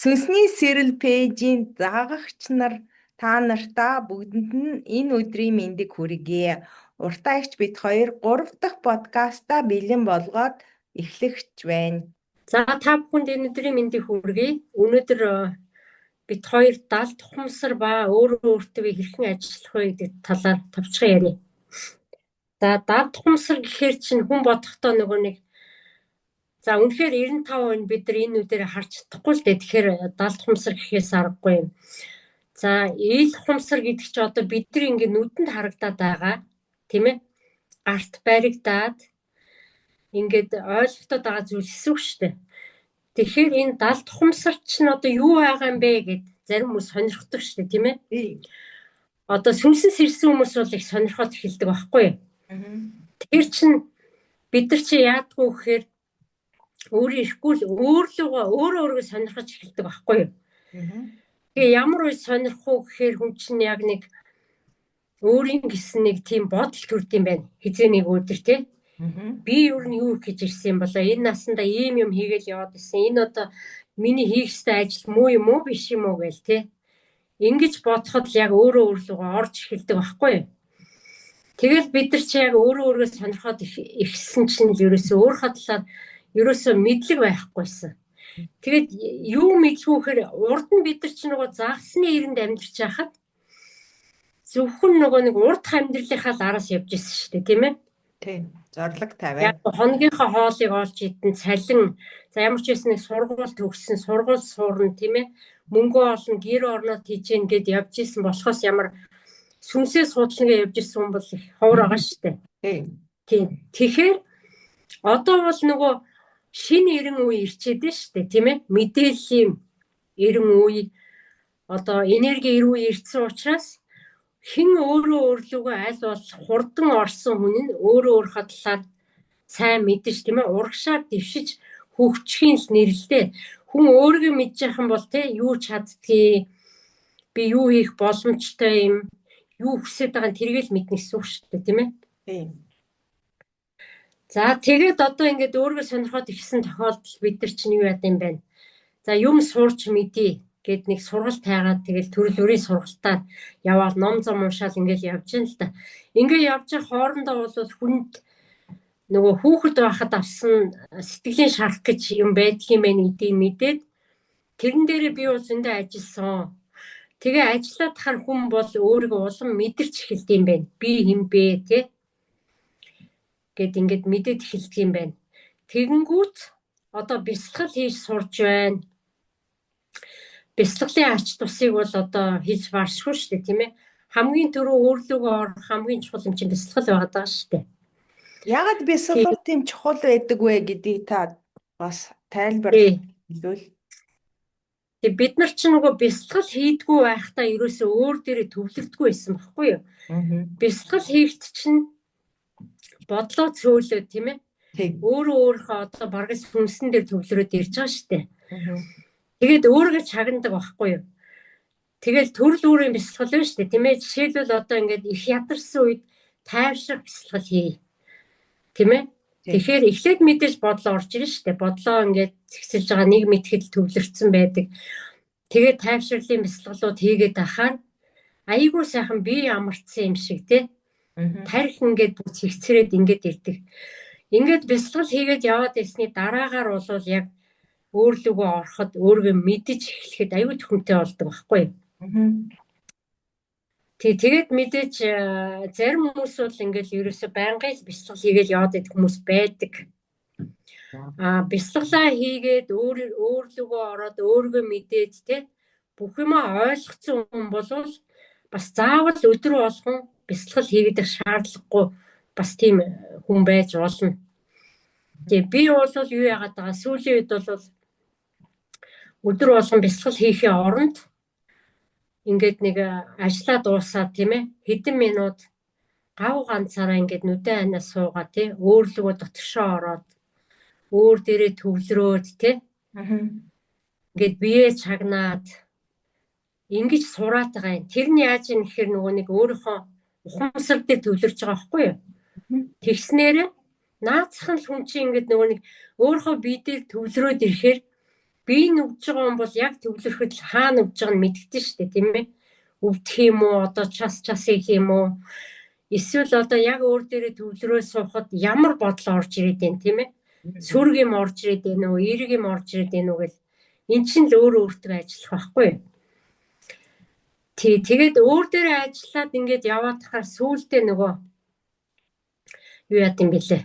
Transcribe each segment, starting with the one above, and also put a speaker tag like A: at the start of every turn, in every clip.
A: Сүнсний сэрэл page-ийн дагагч нар та нартаа бүгдэнд нь энэ өдрийн мэндийг хүргье. Уртаа эгч бид хоёр 3 дахь подкастаа бэлэн болгоод эхлэх байна.
B: За, та бүхэнд энэ өдрийн мэндийг хүргэе. Өнөөдөр бид хоёр далд ухамсар ба өөрөө өөртөө хэрхэн ажиллах вэ гэдэг талаар товчхон ярья. За, далд ухамсар гэхээр чинь хүн бодохдоо нөгөө нэг, за, үнэхээр 95% бид нар энэ нүдээр харж чадахгүй л дээ. Тэгэхээр далд ухамсар гэхээс аргагүй юм. За, ил ухамсар гэдэг чинь одоо бидний ингээ нүдэнд харагдаад байгаа, тийм ээ? Гарт баригдаад ингээд ойлгохтой байгаа зүйл гэсэн үг шүү дээ. Тэгэхээр энэ далд ухамсар чинь одоо юу байгаа юм бэ гэд зарим хүмүүс сонирхдаг шүү дээ, тийм ээ? Одоо сүнсэн сэрсэн хүмүүс бол их сонирхоод эхэлдэг байхгүй юу? Тэр чинь бид нар чи яадгүй гэхээр өөрөө ирэхгүй л өөрлөгөө өөрөө өөрийгөө сонирхож эхэлдэг байхгүй юу? Тэгээ ямар үе сонирхох уу гэхээр хүн чинь яг нэг өөрийн гэсэн нэг тийм бодол төрд юм байна. Хизээ нэг өдөр, тий. Би ер нь юу хийж ирсэн юм болоо, энэ насандаа ийм юм хийгээл яваад ирсэн. Энэ одоо миний хийх ёстой ажил муу юм уу, биш юм уу гээл, тий. Ингэж бодоход л яг өөрөө өөрлөгөө орж эхэлдэг байхгүй юу? Тэгэл бид нар чи яг өөрөө өөрийгөө сонирхоод эхэлсэн чинь л ерөөсөө өөрийнхөө талаар ерөөсөө мэдлэг байхгүйсэн. Тэгээд юу мэдлгүй гэхээр урд нь бид нар чи нөгөө загсны эрэнд амьдарч байхад зөвхөн нөгөө нэг урдх амьдралынхаа л араас явж ирсэн шүү дээ, тийм ээ?
A: Тийм. Зорилго тавиад.
B: Яг хоногийнхоо хоолыг олж идэн, цалин, за, ямар ч байсан нэг сургууль төгссөн, сургууль сурна, тийм ээ? Мөнгө олно, гэр орноо тийжэн гэд явж исэн болохоос ямар сүнсээ судлана гэж явж исэн хүн бол их ховор байгаа шүү дээ.
A: Тийм.
B: Тийм. Тэгэхээр одоо бол нөгөө шинэ эрен үе ирчээд нь шүү дээ, тийм ээ? Мэдээллийн эрен үе, одоо энерги эрен үе ирсэн учраас хэн өөрөө өөрлөгөө аль болох хурдан орсон хүн нь өөрөө өөрийнхөө талаар сайн мэдэж, тийм ээ, урагшаа дэвшиж хөгжихийн л нэрлэлтэй. Хүн өөрийгөө мэдчих юм бол, тий, юу чаддгийг, би юу хийх боломжтой юм, юу хүсэж байгааг тэргээл мэднэ гэсэн үг шүү дээ, тийм ээ?
A: Тийм.
B: За, тэгээд одоо ингээд өөрийгөө сонирхоод ирсэн тохиолдолд бид нар чинь юу яд юм бэ? За, юм сурч мэдье гэд нэг сургалт хайгаад, тэгэл төрөл бүрийн сургалтаар яваал, ном зам уншаал, ингээл явж гин л та. Ингээ явж байгаа хоорондоо бол хүнд нөгөө хүүхэд байхад авсан сэтгэлийн шарх гэж юм байдгийн байх гэдгийг мэдээд, тэрэн дээрээ би бол зөндөө ажилласан. Тэгээ ажиллаад хар хүн бол өөрийгөө улам мэдэрч эхэлдэг юм байна. Би хэн бэ, те, гэд ингээд мэдээд эхэлдэг юм байна. Тэгэнгүүт одоо бясалгал хийж сурж байна. Бясалгалын ач тусыг бол одоо хэлж баршгүй шүү дээ, тийм ээ. Хамгийн түрүү өөрлөгөө орох хамгийн чухал юм чинь бясалгал байгаад байгаа шүү дээ.
A: Яагаад бясалгал тийм чухал байдаг вэ гэдгийг та бас тайлбар хэлвэл.
B: Тэг бид нар чинь нөгөө бясалгал хийдгүү байхдаа ерөөсөө өөр дээрээ төвлөрдөггүй байсан байхгүй юу? Бясалгал хийхт чинь бодлоо цөөлөө, тийм ээ? Өөрөө өөрийнхөө одоо бараг сүнсэн дээр төвлөрөөд ирж байгаа шүү дээ. Тэгээд өөрийгөө чагнадаг байхгүй юу? Тэгэл төрөл бүрийн бясалгал байна шүү дээ, тийм ээ? Жишээлбэл, одоо ингээд их ядарсан үед тайвшрах бясалгал хий. Тийм ээ? Тэгэхээр эхлээд мэдээж бодлоо орж ирнэ шүү дээ. Бодлоо ингээд зэгсэлж байгаа, нэг мэтгэл төвлөрсөн байдаг. Тэгээд тайвширлын бясалгалууд хийгээд ахаар айгүй сайхан бие амарцсан юм шиг, тий. Тарих ингээд бүх цэгцрээд ингээд ирдэг. Ингээд бясалгал хийгээд яваад ирсний дараагаар бол яг өөрлөгөө ороход, өөрийгөө мэдэж эхлэхэд аюул төхөмтэй болдог байхгүй юу? Тий, тэгээд мэдээж зарим хүмүүс бол ингээл ерөөсө байнгын л бясалгал хийгээл яваад идэх хүмүүс байдаг. Аа, бясалгалаа хийгээд өөр өөрлөгөө ороод өөрийгөө мэдээд, тий, бүх юмаа ойлгоцсон хүн болвол бас заавал өдөр болгон бясалгал хийгээд шаардлагагүй, бас тийм хүн байж болно. Тэгээ би бол юу яагаад байгаа, сүүлийн үед бол өдөр болгон бясалгал хийхээ оронд ингээд нэг ажлаа дуусаад, тийм ээ, хэдэн минут гав ганцаараа ингээд нүдэн айнаа суугаа, тий, өөрлөгөө дотгошоо ороод, өөр дээрээ төвлөрөөд, тий, ингээд бие чагнаад ингэж сураад байгаа юм. Тэр нь яаж юм гэхээр нөгөө нэг өөрийнхөө ухамсар дээр төвлөрч байгаа байхгүй юу? Тэгснээр наацхан л хүн чинь ингээд нөгөө нэг өөрийнхөө бие дээр төвлөрөөд ирэхээр Бие нүгж байгаа хүн бол яг төвлөрөхөд л хаана өвж байгааг нь мэддэг шүү дээ, тийм ээ. Өвдөх юм уу, одоо час час их юм уу? Эсвэл одоо яг өөр дээрээ төвлөрөө суухад ямар бодол орж ирээд байна, тийм ээ? Сөрөг юм орж ирээд байна уу, эерэг юм орж ирээд байна уу гэл эн чинь л өөрөө өөртөө ажиллах байхгүй юу? Тий, тэгээд өөр дээрээ ажиллаад ингээд яваад тахаар сүүлдээ нөгөө юу яд юм бэлээ.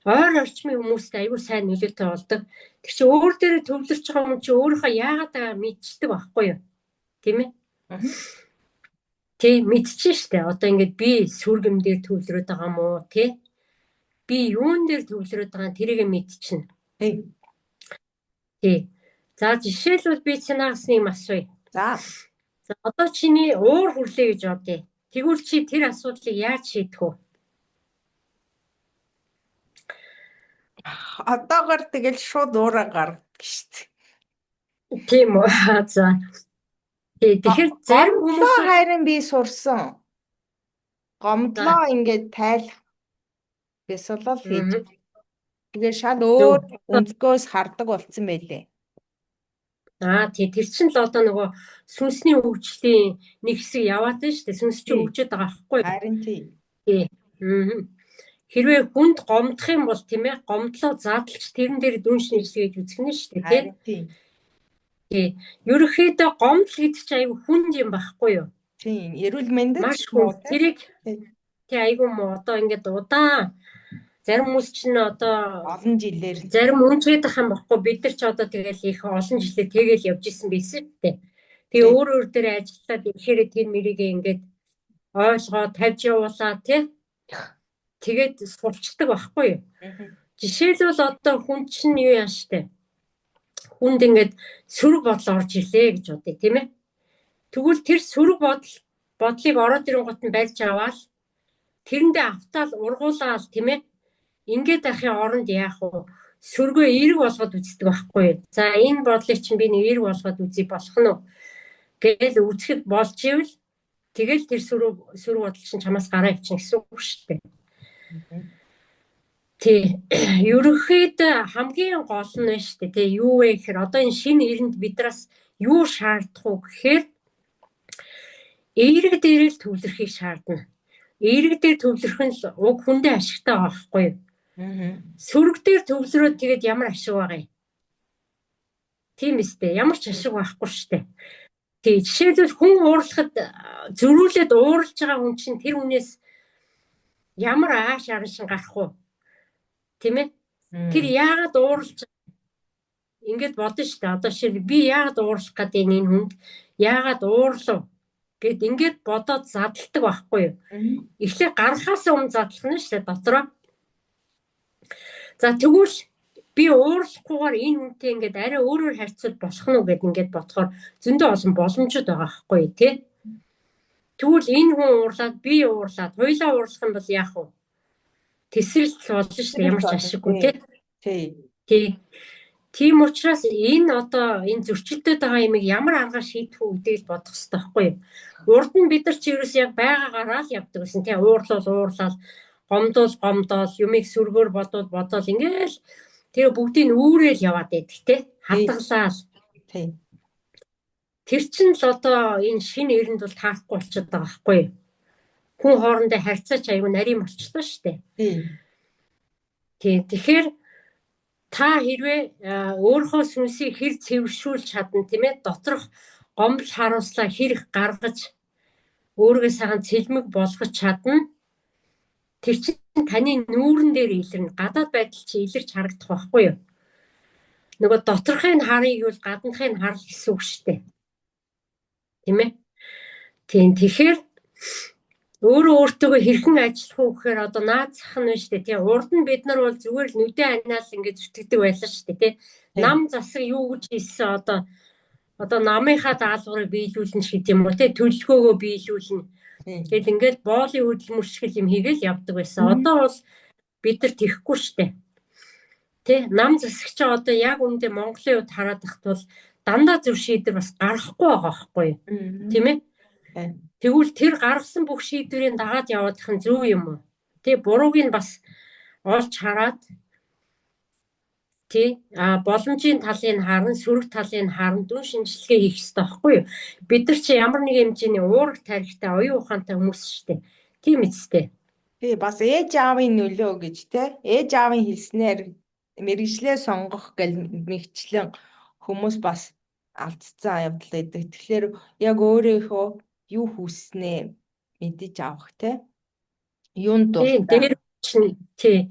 B: Ойр орчмын хүмүүст аягүй сайн нөлөөтэй болдог. Тэр чинь өөр дээрээ төвлөрч байгаа хүн чинь өөрийнхөө яагаад байгааг мэдчихдэг байхгүй юу? Тийм ээ? Тий, мэдчихэн штэ. Одоо ингээд би сүргэм дээр төвлөрөөд байгаа мó, тий? Би юун дээр төвлөрөөд байгаа тэрийг мэдчихнэ.
A: Тий.
B: Тий. За жишээлбэл би чанаас нэг юм асууя.
A: За.
B: За одоо чиний уур хүрлээ гэж бодъё. Тэгвэл чи тэр асуудлыг яаж шийдэх вэ?
A: Одоогор тэгэл шууд уураа гаргадаг шүү дээ.
B: Тийм үү? За. Тий, тэгэхээр зарим
A: Гомдлоо
B: хүмүүс
A: харин би сурсан. Гомдлоо ингээд тайлах бясалгал хийж. Тэгээ шал өөр өнцгөөс хардаг болсон байлээ.
B: Аа тий, тэр чинь л одоо нөгөө сүнсний хөгжлийн нэг хэсэг яваад байна шүү дээ. Сүнс чинь хөгжөөд байгаа байхгүй юу?
A: Харин тий.
B: Тий. Хэрвээ хүнд гомдох юм бол тийм ээ, гомдлоо задлж тэрэн дээр дүн шинжилгээ хийж үзэх нь шүү дээ, тий.
A: Харин тий.
B: Тий. Ерөнхийдөө гомдол гэдэг чинь айгүй хүнд юм байхгүй юу?
A: Тийм, эрүүл мэндэд
B: маш
A: муу
B: хүнд. Тэрийг тий айгүй муу. Одоо ингээд удаан зарим хүмүүс чинь одоо
A: олон жилээр
B: зарим өмчгээд ах юм баггүй, бид нар ч одоо тэгэл их олон жилээр тэгэл явж исэн байсан шүү дээ. Тэгээ өөр өөр дээр ажиллаад ирэхээр тэр мэрийгээ ингээд ойлгоо тавьж явуулаа тий. Тэгээд сурчдаг байхгүй юу? Жишээлбэл одоо хүн чинь юу яа штэ. Хүнд ингээд сөрөг бодол орж ирлээ гэж бодъё тийм ээ. Тэгвэл тэр сөрөг бодлыг ороод ирэнгүүт нь барьж аваад тэрэндээ автаал ургуулаад тийм ээ. Ингээд ахын оронд яах вэ? Сөргөө эерэг болгоод үздэг байхгүй юу? За энэ бодлыг чинь би нэг эерэг болгоод үзье болох нь уу? Гээл үзэхэд болж ивэл тэгэл тэр сөрөг бодол чинь чамаас гараа явчихна гэсэн үг шүү дээ. Тий. Ерөнхийдөө хамгийн гол нь байна шүү дээ. Тий, юу вэ гэхээр одоо энэ шинэ эрэнд бидраас юу шаардах уу гэхээр эерэг дээрээ л төвлөрөхийг шаардна. Эерэг дээр төвлөрөх нь л уг хүндээ ашигтай байгаа байхгүй юу? Сөрөг дээр төвлөрөөд тэгээд ямар ашиг байгаа юм? Тийм үстэй. Ямар ч ашиг байхгүй шүү дээ. Тий, жишээлбэл хүн уурлахад зөрүүлээд ууралж байгаа хүн чинь тэр хүнээс ямар ааш аршин гарах вэ? Тийм ээ? Тэр яагаад ууралж ингээд бодно шүү дээ. Одоо жишээл би яагаад уурлах гэдэг энэ хүнд яагаад уурлав гэд ингээд бодоод задалдаг байхгүй юу? Эхлээ гарахаас өмнө задлах нь шүү дээ дотроо. За тэгвэл би уурлахгүйгээр энэ хүнтэй ингээд арай өөрөөр харьцвал болох нь уу гэд ингээд бодохоор зөндөө олон боломжууд байгаа байхгүй юу, тий? Тэгвэл энэ хүн уурлаад би уурлаад хоёулаа уурлах юм бол яах вэ? Тэсрэлт болно шүү дээ, ямар ч ашиггүй тий.
A: Тий.
B: Тий. Тийм учраас энэ одоо энэ зөрчилдөд байгаа юмыг ямар аргаар шийдэх үү гэдгийг л бодох хэрэгтэй байхгүй юу? Урд нь бид нар чи ерөөс яг байгаагаараа л явдаг гэсэн тий. Уурлал уурлал, гомдол гомдол, юмыг сөргөөр бодвол бодоол ингээл тэгээ бүгдийг үүрэл яваад байдаг тий. Хадгалаад.
A: Тий.
B: Тэр чинь л одоо энэ шинэ эрэнд бол таарахгүй болчиход байгаа байхгүй юу? Хүн хоорондоо харьцаач аягүй нарийн болчихлоо шүү дээ.
A: Тий.
B: Тий. Тэгэхээр та хэрвээ өөрийнхөө сүнсийг хэр цэвэршүүлж чадна тийм ээ, доторх гомдол харуулслаа хэр их гаргаж өөрийгөө сайхан цэлмэг болгож чадна. Тэр чинь таны нүүрэн дээр илэрнэ. Гадаад байдал чи илэрч харагдах байхгүй юу? Нөгөө доторхыг харъя гэвэл гаднахыг харах гэсэн үг шүү дээ. Тийм ээ? Тийм. Тэгэхээр өөрөө өөртөөгөө хэрхэн ажиллах уу гэхээр одоо наад зах нь байна шүү дээ. Тийм. Урд нь бид нар бол зүгээр л нүдэн анаал ингэж зүтгэдэг байлаа шүү дээ. Тийм. Нам засаг юу гэж хэлсэн одоо намынхаа даалгаврыг биелүүлнэ ч гэдэг юм уу, тийм, төлөвлөгөөгөө биелүүлнэ. Тэгэл ингээд боолын хөдөлмөр шиг юм хийгээл явдаг байсан. Одоо бол бид нар тэхгүй шүү дээ. Тэ, нам засаг чи одоо яг үүндээ Монголын хувьд хараад тахт бол дандаа зөв шийдвэр бас гаргахгүй байгаа байхгүй юу? Тийм ээ? Тэгвэл тэр гаргасан бүх шийдвэрийг дагаад явах нь зөв юм уу? Тэ, бурууг нь бас олж хараад Тий. А боломжийн талыг харна, сөрөг талыг харна, дүн шинжилгээ хийх хэрэгтэй байхгүй юу? Бид нар чи ямар нэгэн хэмжээний уурах тарихтай, оюун ухаантай хүмүүс шүү дээ. Тийм үстэй.
A: Тий, бас ээж аавын нөлөө гэж те. Ээж аавын хэлснээр мэргэжлээ сонгох гэл мэгчлэн хүмүүс бас алдцсан явдал байдаг. Тэгэхээр яг өөрийнхөө юу хүснээ мэдэж авах те. Юунд
B: Тий,
A: дуртай.
B: дээр чинь тий.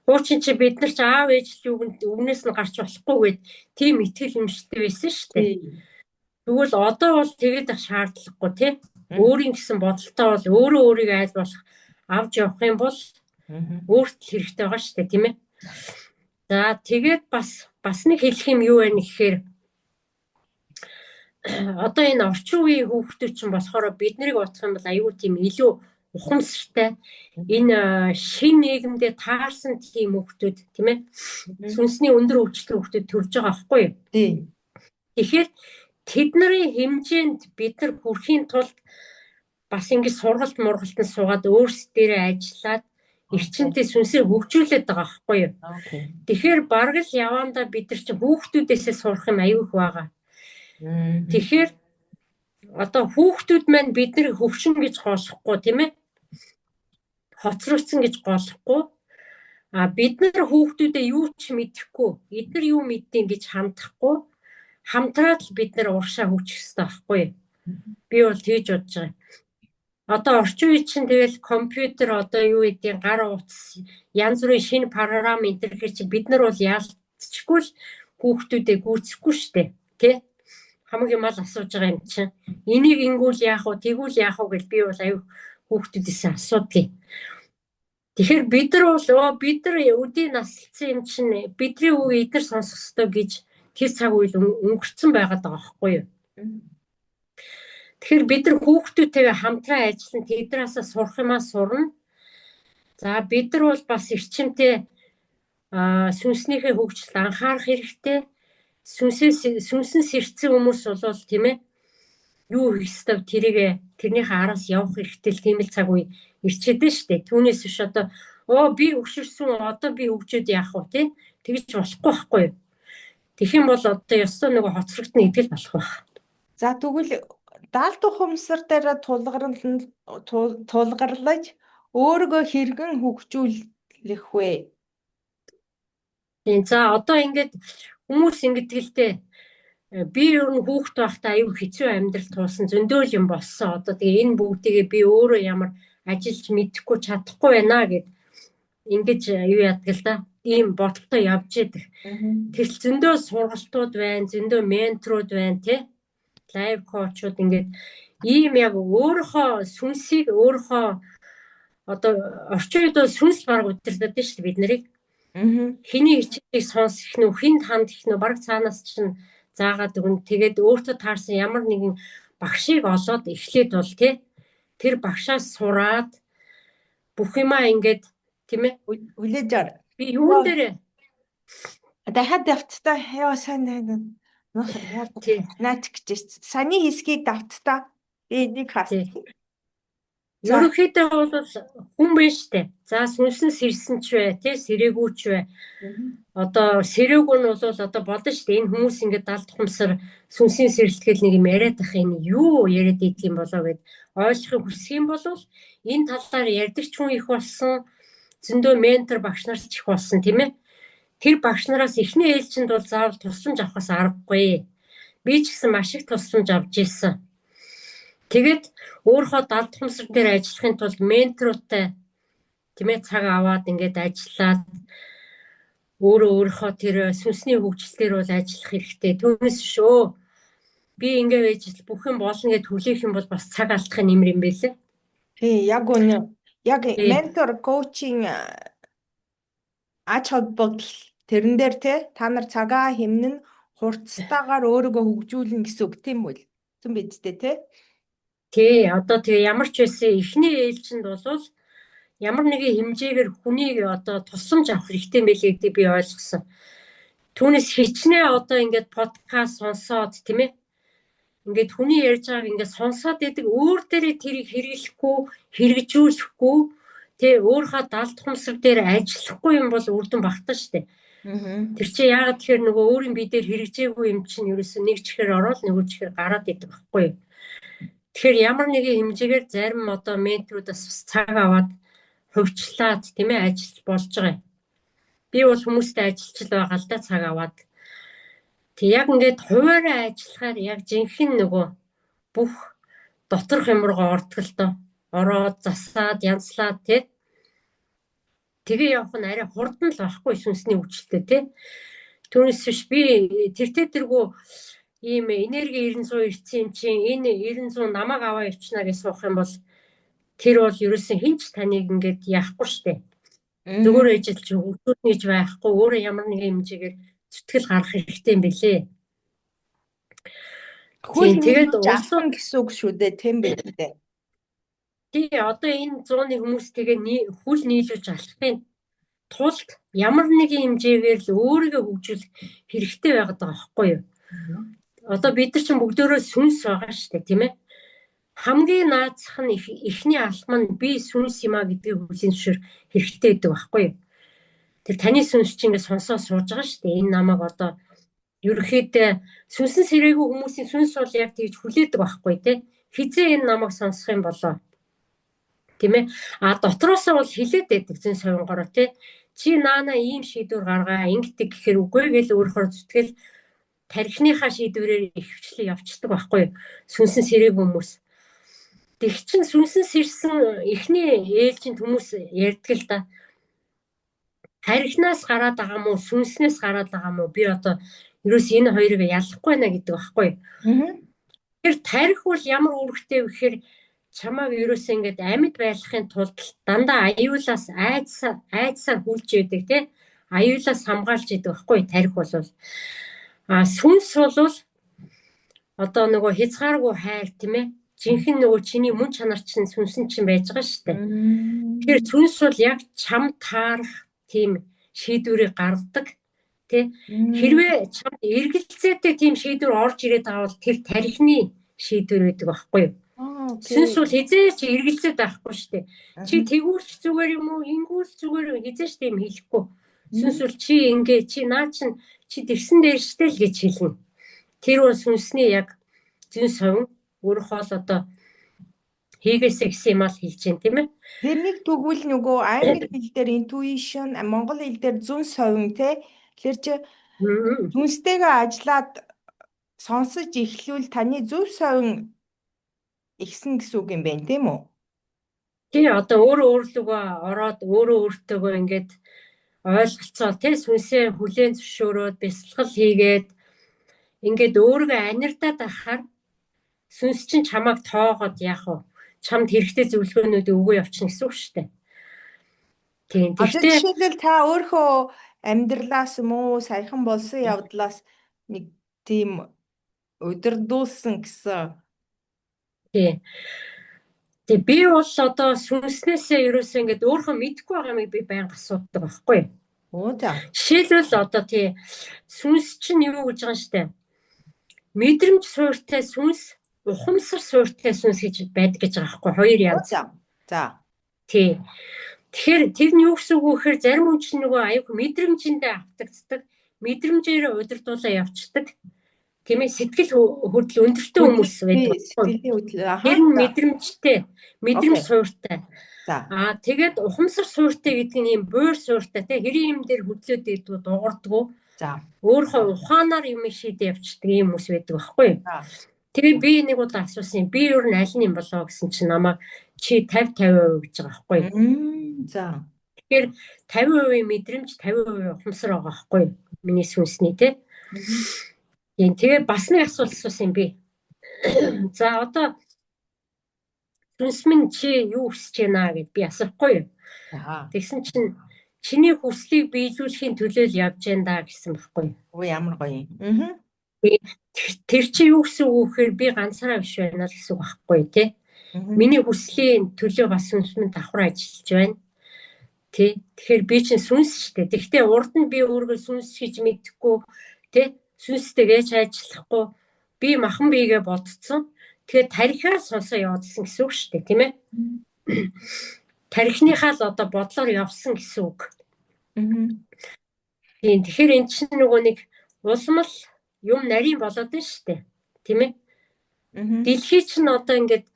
B: Хуучин чи бид нар чи аав ээж л үгнээс нь гарч болохгүй гэд тийм итгэл үнэмшилтэй байсан шүү дээ. Тэгвэл одоо бол тэгээд ах шаардлагагүй тий. Өөрийн гэсэн бодолтой бол өөрөө өөрийгөө айл болох авч явах юм бол өөрт л хэрэгтэй байгаа шүү дээ, тийм ээ. За тэгээд бас нэг хэлэх юм юу байна гэхээр одоо энэ орчин үеийн хүүхдүүд чинь болохоор бид нарыг бодох юм бол аюу тийм илүү ухамсартай энэ шин нийгэмдээ таарсан тийм хүүхдүүд, тийм ээ. Сүнсний өндөр хөгжилтэй хүүхдүүд төрж байгаа байхгүй юу?
A: Тийм.
B: Тэгэхээр тэдний хэмжээнд бид нар хүрэхийн тулд бас ингэж сургалт мургалтанд суугаад өөрсдөө ажиллаад эрчимтэй сүнсээ хөгжүүлээд байгаа байхгүй юу? Тэгэхээр бараг л явандаа бид нар чинь хүүхдүүдээсээ сурах юм аюу их байгаа. Тэгэхээр одоо хүүхдүүд маань бид нар хөвшин гэж голохгүй, тийм ээ? Хоцрогдсон гэж голохгүй. А бид нар хүүхдүүдээ юу ч мэдэхгүй, эдгээр юу мэддэм гэж хандахгүй, хамтраад л бид нар урагшаа хөгжих хэрэгтэй байхгүй юу? Би бол тэгж бодож байгаа. Одоо орчин үе чинь тэгэл компьютер одоо юу гэдгийг гар утас янз бүрийн шинэ програм энэ төр хэр чи бид нар бол яалтчгүй л хүүхдүүдээ гүйцэхгүй штэ, тий? Хамаг юм ал асууж байгаа юм чинь. Энийг ингүүл яах вэ, тэгвэл яах вэ гэж би бол аюу хүүхдүүдээс асуудгийг. Тэгэхээр бид нар бол бид нар өдий наслцсан юм чинь бидний үг эдгээр сонсох ёстой гэж тэр цаг үйл өнгөрцөн байгаад байгаа байхгүй юу? Тэгэхээр бид нар хүүхдүүдтэйгээ хамтран ажиллана, тэднээсээ сурах юмаа сурна. За бид нар бол бас эрчимтэй сүнснийхээ хөгжилд анхаарах хэрэгтэй. Сүнсэн сэрцэн хүмүүс болвол, тийм ээ, юу хийх ёстой тэрийг тэрнийхээ араас явах хэрэгтэй л тийм л цаг үе ирчээд нь штэ. Түүнээс биш одоо би өгшөрсөн, одоо би хөгжөөд яах вэ, тий? Тэгж болохгүй байхгүй юу? Тэгэх юм бол одоо ёстой нөгөө хоцрогдно гэдэг л болох байх.
A: За тэгвэл даалт ухамсар дээр тулгуурлаж өөрийгөө хэрхэн хөгжүүлэх вэ?
B: Тийм, за одоо ингээд хүмүүс ингэдэг л дээ. Би ер нь хүүхэд байхдаа аюу хэцүү амьдрал туулсан, зөндөөл юм болсон. Одоо тэгээ энэ бүгдийгээ би өөрөө ямар ажиллаж мэдэхгүй чадахгүй байна гэд ингэж юу яадаг л да. Ийм бодолтой явж идэг. Тэр зөндөө сургалтууд байна, зөндөө менторууд байна, тий? Лайв коучуд ингээд ийм яг өөрийнхөө сүнсийг өөрийнхөө одоо орчин үед бол сүнс бараг удирдах шүү дээ бид нарыг. Хэний хичээлийг сонсох нь, хүнд хандах нь бараг цаанаас чинь заагаад өгнө. Тэгээд өөртөө таарсан ямар нэгэн багшийг олоод эхлээд бол тий тэр багшаас сураад бүх юмаа ингээд, тийм ээ,
A: Хүлээж ар.
B: Би юун дээр
A: дахиад давтдаа яа сайн наач гэж саяны хэсгийг давтдаа би энийг хас.
B: Ерөнхийдөө бол хүн байна штэ. За сүнсэн сэрсэн ч бай, тий сэрээгүй ч бай. Одоо сэрээгүй нь бол одоо бодно штэ. Энэ хүмүүс ингээд далд ухамсар сүнсийн сэрэлтгэл нэг юм яриад ах юм юу яриад идэх юм болоо гэд ойлгохыг хүсэх юм бол энэ талаар ярьдаг ч хүн их болсон, зөндөө ментор багш нар ч их болсон, тийм ээ. Тэр багш нараас эхний ээлжинд бол заавал тусламж авахаас аргагүй. Би ч гэсэн маш их тусламж авч ирсэн. Тэгээд өөрийнхөө далд ухамсар дээр ажиллахын тулд менторуудтай, тийм ээ, цаг аваад ингээд ажиллаад өөрөө өөрийнхөө тэр сүнсний хөгжил дээр бол ажиллах хэрэгтэй. Түүнээс биш өө би ингээ байж бүх юм болно гэд хүлээх юм бол бас цаг алдах юм юм байлээ.
A: Тий, яг үнэ. Яг ментор, коучинг ач холбогдол тэрэн дээр те та нар цагаа хэмнэн хурцтайгаар өөрийгөө хөгжүүлнэ гэсэн үг тийм үү? Тийм биз дээ те?
B: Тий, одоо тэгээ ямар ч байсан эхний ээлжинд бол ямар нэгэн хэмжээгээр хүнийг одоо тусламж авах хэрэгтэй байлээ гэдгийг би ойлгосон. Түүнээс хичнээн одоо ингээд подкаст сонсоод, тийм ээ, ингээд хүний ярьж байгааг ингээд сонсоод байдаг, өөр дээрээ тэрийг хэрэглэхгүй, хэрэгжүүлэхгүй, тэ өөрийнхөө далд ухамсар дээр ажиллахгүй юм бол үр дүн багтаа штэ. Тэр чинь яагаад тэгэхээр нөгөө өөрийн бие дээр хэрэгжээгүй юм чинь ерөөсөө нэг чихээр ороод нөгөө чихээр гараад идэг байхгүй юу? Тэгэхээр ямар нэгэн хэмжээгээр зарим одоо менторудаас бас цаг аваад хувьчлаад, тийм ээ, ажиллаж болж байгаа юм. Би бол хүмүүстэй ажиллаж л байгаа л да цаг аваад. Тэг яг ингээд хуваараа ажиллахаар яг жинхэнэ нөгөө бүх доторх юм руугаа ордог л доо. Ороод засаад, янзлаад, тий. Тэгээ явах нь арай хурдан л байхгүй сүнсний хөгжилтэй, тий. Түүнээс биш би тэртээ тэргүй ийм энерги 900 ирсэн юм чинь энэ 900 намайг аваа явчихна гэж суух юм бол тэр бол ерөөсөн хинч таныг ингээд яахгүй штэ. Зүгээр ээжэл чи хөгжүүлнэ гэж байхгүй, өөрөө ямар нэгэн хэмжээгээр зүтгэл гаргах хэрэгтэй юм бэлээ.
A: Хөл тэгээд улсууд гэсэн үг шүү дээ, тийм байх дээ.
B: Тий, одоо энэ зууны хүмүүстэйгээ хүл нийлүүлж алхахын тулд ямар нэгэн хэмжээгээр л өөрийгөө хөгжүүлэх хэрэгтэй байгаад байгаа байхгүй юу? Одоо бид нар чинь бүгдөө сүнс байгаа шүү дээ, тийм ээ? Хамгийн наацх нь эхний алхам нь би сүнс юм а гэдгийг хүлээн зөвшөөр хэрэгтэй гэдэг байхгүй юу? Тэр таны сүнс чинь ингээд сонсоо сууж байгаа шүү дээ. Энэ намайг одоо ерөнхийдөө сүнсэн сэрээгүй хүмүүсийн сүнс бол яг тэгж хүлээдэг байхгүй тий. Хизээ энэ намайг сонсох юм болоо. Тийм ээ? А дотроосоо бол хилээд байдаг зэн совингороо тий. Чи наана ийм шийдвэр гаргаа ингэдэг гэхээр үгүй гэл өөрөөр зүтгэл тархиныхаа шийдвэрээр ихэвчлэн явцдаг байхгүй юу? Сүнсэн сэрээгүй хүмүүс. Тэг чин сүнсэн сэрсэн эхний ээлжинд хүмүүс ярьдаг л да. Тархинаас гараад байгаа мó сүнснээс гараад байгаа мó би одоо ерөөс энэ хоёрыг ялахгүй байна гэдэг байхгүй юу? Тэр тарих бол ямар үүрэгтэй вэ гэхээр чамааг ерөөсөө ингээд амьд байлгахын тулд дандаа аюулаас айдсаар хүлж яадаг тий. Аюулаас хамгаалж яадаг байхгүй тарих бол. А сүнс бол одоо нөгөө хязгааргүй хайр, тийм ээ. Жинхэнэ нөгөө чиний мөн чанар чинь сүнсэн чинь байж байгаа шүү дээ. Тэгэхээр сүнс бол яг чам таарах тийм шийдвэрийг гаргадаг. Тэ? Хэрвээ чамд эргэлзээтэй тийм шийдвэр орж ирээд байгаа бол тэр тархины шийдвэр байдаг байхгүй юу? Сүнс бол хизээч эргэлзээд байхгүй шүү дээ. Чи тэгүүлч зүгээр юм уу, ингүүлч зүгээр юм хизээч тийм хэлэхгүй. Сүнс бол чи ингээ чи наа чин чи тэгсэн дээр штэ л гэж хэлнэ. Тэр бол сүнсний яг зүүн совин өөрийнхөө л одоо хийгээсэй гэсэн юм аа л хэлж байна, тийм ээ.
A: Тэрнийг тэгвэл нөгөө англи хэл дээр intuition, монгол хэл дээр зүүн совин те. Тэгэхээр чи сүнстэйгээ ажиллаад сонсож эхлүүл таны зөв совин ихсэн гэсэн үг юм байна, тийм үү?
B: Тий, одоо өөрөө өөрлөгөө ороод өөрөө өөртөөгөө ингээд ойлголцоо тий сүнсээ хүлээн зөвшөөрөөд бясалгал хийгээд ингээд өөрийгөө анирдаад байхаар сүнс чинь чамайг тоогоод яах вэ? Чамд хэрэгтэй зөвлөгөөнүүдийг өгөө явчихна гэсэн үг шүү дээ. Тийм.
A: Тэгэхдээ жишээлбэл та өөрөө амьдралаас юм уу саяхан болсон явдлаас нэг тийм удирдуулсан гэсэн.
B: Тийм. Тэгээ би бол одоо сүнснээсээ ерөөсөө ингээд өөрөө мэдэхгүй байгаа юмыг би байнга асуудаг байхгүй юу?
A: Оо за.
B: Жишээлбэл одоо тий сүнс чинь юу гэж байгаа юм штэ. Мэдрэмж суурьтай сүнс, ухамсар суурьтай сүнс гэж байдаг гэж байгаа байхгүй хоёр янз.
A: За.
B: Тий. Тэгэхээр тэр нь юу гэсэн үг вэ гэхээр зарим хүн чинь нөгөө аюу мэдрэмжиндээ автагддаг, мэдрэмжээрээ удирдуулаа явцдаг. Тийм ээ, сэтгэл хөдлөл өндөртэй хүмүүс байдаг.
A: Сэтгэлийн хөдлөл.
B: Тэр нь мэдрэмжтэй, мэдрэмж суурьтай.
A: За.
B: Аа тэгээд ухамсар суурьтай гэдэг нь ийм буур суурьтай тий хэрийн юм дээр хөдлөөд ирдгүү, дуурдгүү.
A: За.
B: Өөрийнхөө ухаанаар юм шийдээ явчихдаг ийм хүмүүс байдаг байхгүй юу?
A: За.
B: Тэгээ би нэг удаа асуусан юм. Би ер нь аль нь юм болоо гэсэн чинь намайг чи 50 50% гэж байгаа байхгүй
A: юу? За.
B: Тэгэхээр 50% мэдрэмж, 50% ухамсар байгаа байхгүй юу? Миний сүнсний тий. Тийм, тэгээ бас нэг асуулт асуусан юм би. За одоо сүнс минь чи юу хүсэж байна гэд би асуухгүй юу? Тэгсэн чинь чиний хүслийг биелүүлэхийн төлөө л явж байна да гэсэн байхгүй юу?
A: Өө ямар гоё юм.
B: Тэр чи юу гэсэн үг вэ гэхээр би ганцаараа биш байна л гэсэн үг байхгүй юу тий? Миний хүслийн төлөө бас сүнс минь давхар ажиллаж байна. Тий? Тэгэхээр би чинь сүнс шүү дээ. Тэгэхдээ урд нь би өөрийгөө сүнс гэж мэдэхгүй тий? Сүнстэйгээ ч ажиллахгүй би махан биегээ бодцсон. Тэгэхээр тархиар сонсоо явуулсан гэсэн үг шүү дээ, тийм ээ? Тархиныхаа л одоо бодлоор явсан гэсэн үг. Тийм, тэгэхээр эн чинь нөгөө нэг улмал юм нарийн болоод байна шүү дээ. Тийм ээ? Дэлхий чинь одоо ингээд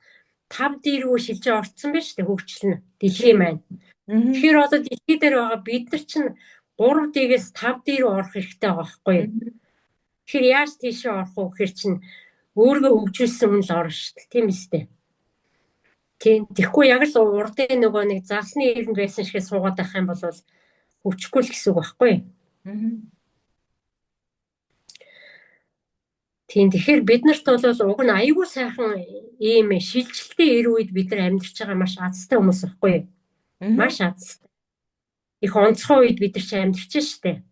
B: 5D рүү шилжээ орцсон байна шүү дээ, хөгжил нь. Дэлхий маань. Тэгэхээр одоо дэлхий дээр байгаа бид нар чинь 3D-гээс 5D рүү орох хэрэгтэй байгаа байхгүй юу? Тэгэхээр яаж тийшээ орох вэ гэхээр чинь өөрийгөө хөгжүүлсэн хүн л орно шүү дээ. Тийм үстэй. Тийм. Тэгэхгүй яг л урдын нөгөө нэг загсны эрэнд байсан шигээ суугаад байх юм бол хөгжихгүй л гэсэн үг байхгүй юу? Тийм, тэгэхээр бид нарт бол уг нь аюул сайхан ийм шилжилтийн эр үед бид нар амьдарч байгаа маш азтай хүмүүс байхгүй юу? Маш азтай. Их онцгой үед бид нар чи амьдарч штэ.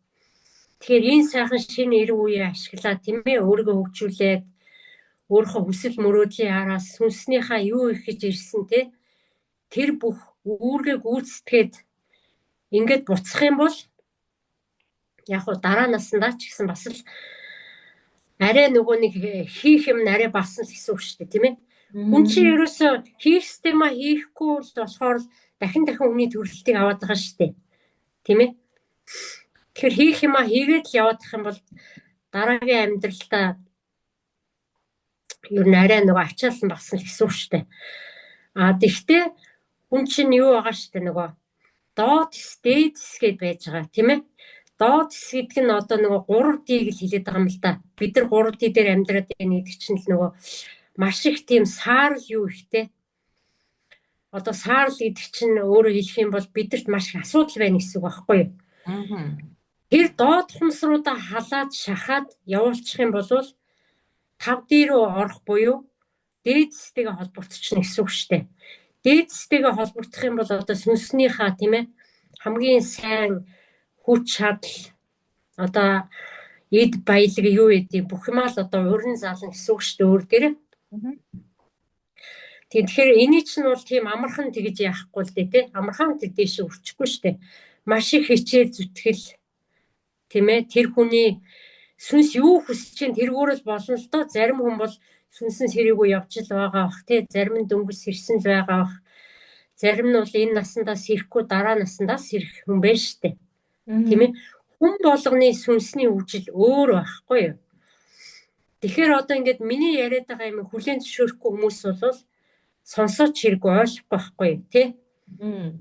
B: Тэгэхээр энэ сайхан шинэ эр үеэ ашиглаад, тийм ээ, өөрийгөө хөгжүүлээд өөрийнхөө хүсэл мөрөөдлийн араас сүнснийхаа юу их гэж ирсэн те тэр бүх үүргээ гүйцэтгээд ингээд буцах юм бол яг хуу дараа насндаа ч гэсэн бас л арай нөгөө нэг хийх юм арай багсан л гэсэн үг шүү дээ, тийм ээ. Хүн чинь ерөөсөө хийх системаа хийхгүй л болохоор дахин дахин хүний төрөлтийг аваад байгаа шүү дээ. Тийм ээ. Тэгэхээр хийх юмаа хийгээд л яваад их юм бол дараагийн амьдралдаа ер нь арай нөгөө ачаалан багсан л гэсэн үг шүү дээ. А тэгтээ хүн чинь юу байгаа шүү дээ, нөгөө доод дээд гэд байж байгаа, тийм ээ. Доод гэдэг нь одоо нөгөө 3D-г л хэлээд байгаа юм л да. Бид нар 3D дээр амьдраад байна гэдэг чинь л нөгөө маш их тийм саарл юу ихтэй. Одоо саарл гэдэг чинь өөрөөр хэлэх юм бол бидэрт маш их асуудал байна гэсэн үг байхгүй юу? Тэр доод хумсруудаа халаад шахаад явуулчих юм бол 5D рүү орох буюу дээд сэтэйгээ холбогдчихно гэсэн үг шүү дээ. Дээд сэтэйгээ холбогдох юм бол одоо сүнснийхаа, тийм ээ, хамгийн сайн хүч чадал, одоо эд баялаг юу гэдэг бүх юмаа л одоо уран зална гэсэн үг шүү дээ өөр дээрээ. Тэгэхээр эний чинь бол тийм амархан тэгж яахгүй л дээ, тий. Амархан тэр дээшээ өрчихгүй шүү дээ. Маш их хичээл зүтгэл, тийм ээ, тэр хүний сүнс юу хүсэж чинь тэргүүр л болно л доо. Зарим хүн бол сүнсэн сэрээгүй явж л байгаа бах, тий. Зарим нь дөнгөж сэрсэн л байгаа бах. Зарим нь бол энэ насандаа сэрэхгүй дараа насандаа сэрэх хүн байна шүү дээ. Тийм ээ. Хүн болгоны сүнсний хөгжил өөр байхгүй юу? Тэгэхээр одоо ингээд миний яриад байгаа юм хүлээн зөвшөөрөхгүй хүмүүс бол сонсооч хэрэггүй, ойлгохгүй байхгүй юу, тий?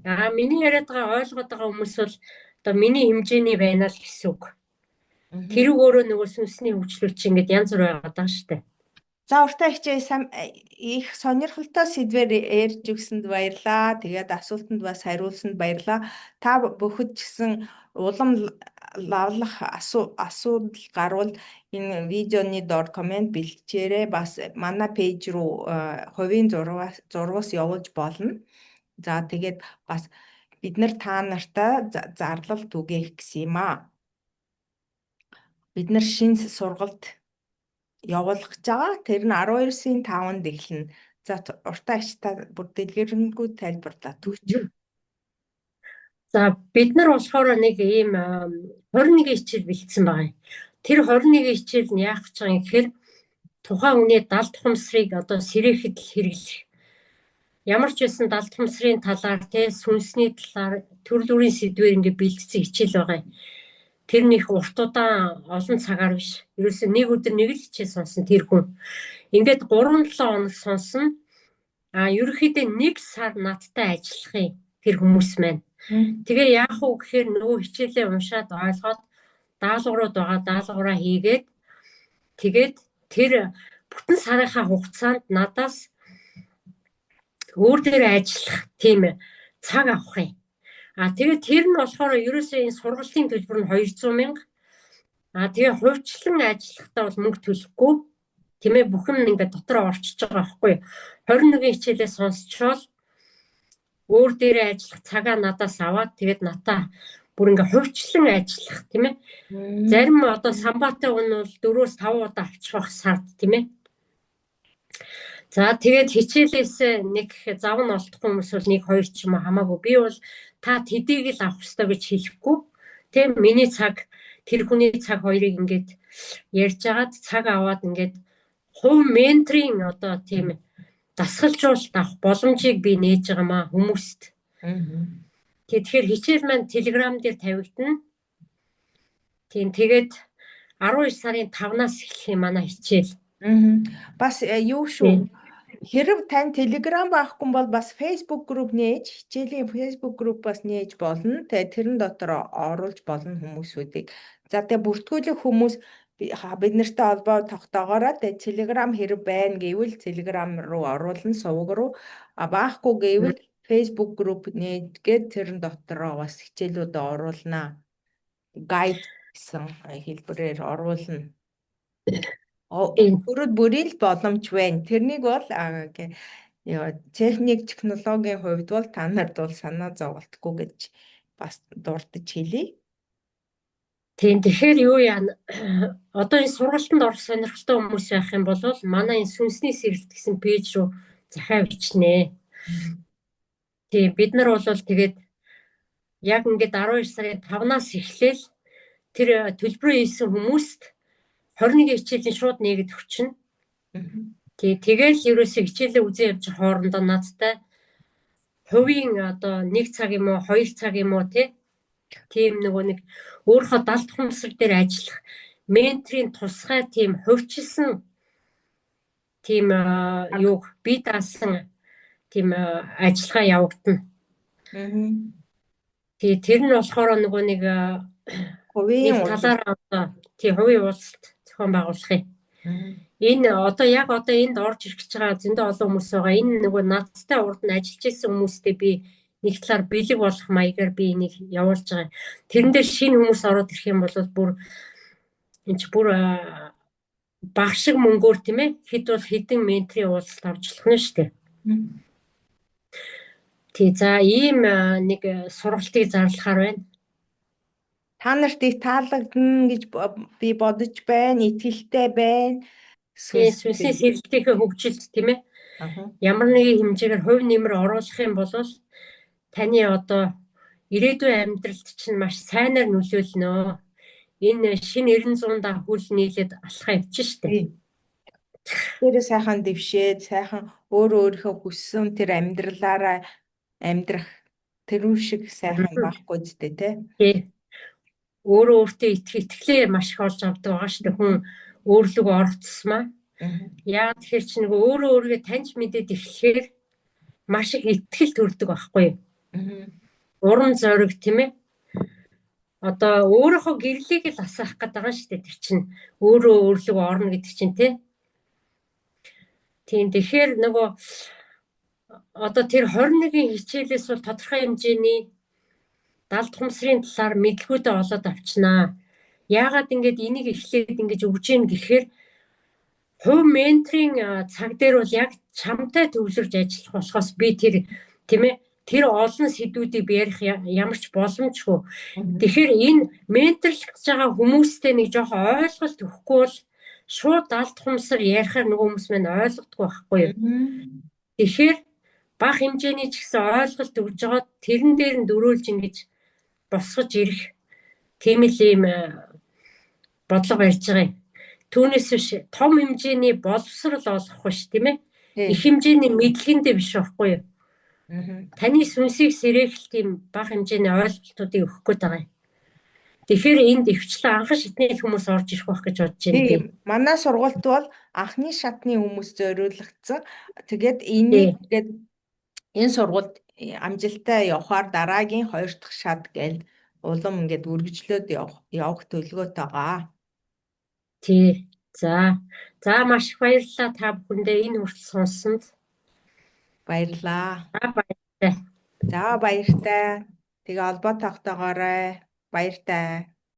B: Аа миний яриад байгаа ойлгоод байгаа хүмүүс бол одоо миний хэмжээний байна л гэсэн үг. Тэр өөрөө нөгөө сүнсний хөгжлүүд чинь ингээд янз бүр байгаад байгаа шүү дээ.
A: За уртаа хичээ их сонирхолтой сэдвээр ярьж өгсөнд баярлалаа. Тэгээд асуултанд бас хариулсанд баярлалаа. Та бүхэд ч гэсэн улам лавлах асуудал гарвал энэ видеоны доор комент бэлчээрэй. Бас манай пэйж рүү хувийн зурвас явуулж болно. За тэгээд бас бид нар та нартай зарлал түгээх гэсэн юм аа. Бид нар шинэ сургалт явуулах гэж байгаа. Тэр нь 12-ын 5-нд эхэлнэ. За уртаа ич та бүр дэлгэрэнгүй тайлбарлаа төгч.
B: За бид нар болохоор нэг ийм 21 хичээл бэлдсэн байгаа юм. Тэр 21 хичээл нь яах гэж байгаа юм гэхээр тухайн хүний далд тухамсрыг одоо сэрэхэд л хэрэглэх. Ямар ч байсан далд тухамсрын талаар, те, сүнсний талаар, төрөл бүрийн сэдвээр ингээд бэлдсэн хичээл байгаа юм. Тэр нөх урт удаан олон цагаар биш. Ерөөсөө нэг өдөр нэг л хичээл сонсон тэр хүн. Ингээд 3-7 хоног сонсон. А ерөнхийдөө 1 сар надтай ажиллах юм тэр хүмүүс маань. Тэгээ яах вэ гэхээр нөгөө хичээлээ уншаад ойлгоод даалгаврууд байгаа, даалгавраа хийгээд тэгээд тэр бүтэн сарынхаа хугацаанд надаас өөр дээрээ ажиллах тийм цаг авах юм. А тэгээд тэр нь болохоор ерөөсөө энэ сургалтын төлбөр нь 200 мянга. А тэгээ хувьчлан ажиллахдаа бол мөнгө төлөхгүй. Тийм ээ, бүх юм ингээд дотроо орчиж байгаа байхгүй юу. 21 хичээлээ сонсчоол өөр дээрээ ажиллах цагаа надаас аваад тэгээд надаа бүр ингээ хувьчлан ажиллах, тийм ээ. Зарим одоо самбаатай хүн бол 4-5 удаа авчих байх сард, тийм ээ. За тэгээд хичээлээс нэг зав нь олдохгүй хүмүүс бол 1 2 ч юм уу хамаагүй. Би бол та тэдийг л авах ёстой гэж хэлэхгүй. Тэ, миний цаг, тэр хүний цаг хоёрыг ингээд ярьж агаад цаг аваад ингээд хувь менторын одоо тийм дасгалжуулалт авах боломжийг би нээж байгаа маа хүмүүст. Тэгэхээр хичээл маань Telegram дээр тавигдана. Тийм, тэгээд 12 сарын 5-наас эхлэх юм манай хичээл.
A: Бас юу шүү. Хэрв тань Telegram байхгүй бол бас Facebook group нээж, хичээлийн Facebook group бас нээж болно. Тэгээ тэрэн дотор оруулж болно хүмүүсүүдийг. За, тэгээ бүртгүүлэх хүмүүс бид нартай холбоо тогтоогоорой. Тэгээ Telegram хэрэг байна гэвэл Telegram руу оруулна, суваг руу. А баахгүй гэвэл Facebook group нээгээд тэрэн дотороо бас хичээлүүдээ оруулнаа. Guide гэсэн хэлбэрээр оруулна. Өөрөд бүрийн л боломж байна. Тэрнийг бол техник, технологийн хувьд бол та нарт бол санаа зоволтгүй гэж бас дурдж хэлье.
B: Тийм, тэгэхээр юу яана, одоо энэ сургалтанд орох сонирхолтой хүмүүс байх юм бол манай энэ сүнсний сэрэлт гэсэн page рүү захиа бичнэ. Тийм, бид нар бол тэгээд яг ингээд 12 сарын 5-наас эхлээл тэр төлбөрөө хийсэн хүмүүст 21 хичээлийн шууд нээгээд өгчнө. Тий, тэгэл ерөөсөө хичээлээ үзэн явж хоорондоо надтай хувийн одоо 1 цаг юм уу, 2 цаг юм уу, тий, тийм нөгөө нэг өөрийнхөө далд ухамсар дээр ажиллах менторын тусгай тийм хувьчилсан тийм юуг бие даасан тийм ажиллагаа явагдана. Тий, тэр нь болохоор нөгөө нэг
A: хувийн
B: талаар одоо тий хувийн уулзалт зохион байгуулах юм. Энэ одоо яг одоо энд орж ирэх гэж байгаа зөндөө олон хүмүүс байгаа. Энэ нөгөө надтай урд нь ажиллаж исэн хүмүүстэй би нэг талаар бэлэг болох маягаар би энийг явуулж байгаа. Тэрэн дээр шинэ хүмүүс ороод ирэх юм бол бүр энэ ч бүр баг шиг мөнгөөр, тийм ээ, хэд бол хэдэн менторын уулзалт авч болох нь шүү дээ. Тий, за, ийм нэг сургалтыг зарлахаар байна.
A: Та нарт их таалагдана гэж би бодож байна, итгэлтэй байна.
B: Сүнсний сэрэлтийнхээ хөгжилд, тийм ээ. Ямар нэгэн хэмжээгээр хувь нэмэр оруулах юм бол таны одоо ирээдүйн амьдралд чинь маш сайнаар нөлөөлнө. Энэ шинэ 90 100 хөл нийлээд алхаа явчих штэ.
A: Тэр сайхан дэвшээд, сайхан өөрөө өөрийнхөө хүссэн тэр амьдралаараа амьдрах тэрүүн шиг сайхан байхгүй зү, тэ.
B: Тий. Өөрөө өөртөө итгэх итгэлээ маш их олж авдаг байгаа шүү дээ. Хүн өөрлөгөө орох тусмаа. Яа, тэгэхээр чи нөгөө өөрөө өөрийгөө таньж мэдээд эхлэхээр маш их итгэл төрдөг байхгүй юу? Урам зориг, тийм ээ. Одоо өөрийнхөө гэрлийг л асаах гэдэг байгаа шүү дээ. Тэр чинь өөрөө өөрлөгөө орно гэдэг чинь, тий. Тийм, тэгэхээр нөгөө одоо тэр 21 хичээлээс бол тодорхой хэмжээний далд ухамсрын талаар мэдлэгүүдээ олоод авчнаа. Яагаад ингэж энийг эхлээд ингэж өгж гин гэхээр хувь менторын цаг дээр бол яг чамтай төвлөрч ажиллах болохоос би тэр, тийм ээ, тэр олон сэдвүүдийг би ярих ямар ч боломжгүй. Тэгэхээр энэ менторлох гэж байгаа хүмүүстэй нэг жоохон ойлголт өгөхгүй бол шууд далд ухамсар ярихаар нөгөө хүмүүс маань ойлгохгүй байхгүй юу? Тэгэхээр бага хэмжээний ч гэсэн ойлголт өгж байгаа, тэрэн дээр нь дөрөөлж ингэж босгож ирэх тийм л ийм бодлого барьж байгаа юм. Түүнээс биш том хэмжээний боловсрол олгох биш, тийм ээ. Их хэмжээний мэдлэгэндээ биш байхгүй юу? Таны сүнсийг сэрээх тийм бага хэмжээний ойлголтуудыг өгөх гээд байгаа юм. Тэгэхээр энд ихэвчлэн анхан шатны хүмүүс орж ирэх байх гэж бодож байна би.
A: Манай сургалт бол анхны шатны хүмүүс зориулагдсан. Тэгээд энийг тэгээд энэ сургалт амжилттай явахаар дараагийн хоёр дахь шат гээл улам ингээд үргэлжлээд явах төлөвлөгөөтэй байгаа.
B: Тий. За. За, маш их баярлалаа та бүхэндээ энэ хүртэл сонссонд.
A: Баярлалаа.
B: За, баяртай.
A: За, баяртай. Тэгээ холбоо тогтоогоорой. Баяртай.